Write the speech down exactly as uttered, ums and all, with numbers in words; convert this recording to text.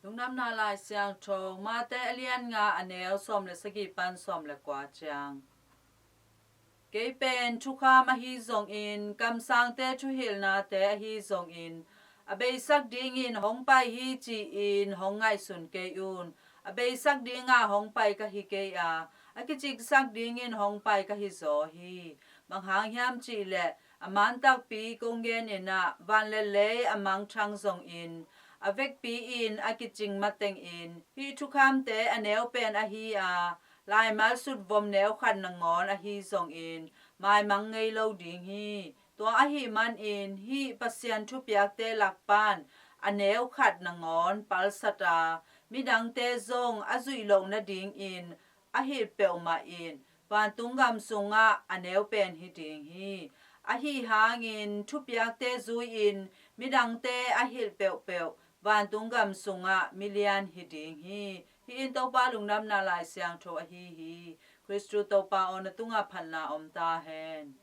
Lungdamna Lai Siangtho, Mate a lian nga, a neu sawm le sagih pan sawm le kua ciang. Kei pen thukham ahi zongin, kamsangte thuhilhnate ahi zongin, a beisak dingin hong pai hi ci-in hong ngaihsun kei un. A beisak dinga hong pai ka hi kei a, a kiciksak dingin hong pai ka hi zaw hi. Bang hang hiam cih leh, a man takpi kong genin ah, van le lei a mangthang zongin, a vekpi in a kicing matengin, hih thukhamte a neu pen ahi a, laimal sutvom neu khat nangawn ahi zongin, maimang ngei lo ding hi. Tua ahih manin, hih Pasian thupiakte lak pan a neu khat nangawn palsat a, midangte zong a zuih loh nadingin a hilh peuhmah in, vantung gam sungah a neu pen hi ding hi. Ahi hangin, thupiakte zui-in midangte a hilh peuhpeuh vantung gam sungah milian hi ding hi. Hih in Topa Lungdamna Lai Siangtho ahi hi. Khristu Topa aw, na tungah phatna om ta hen.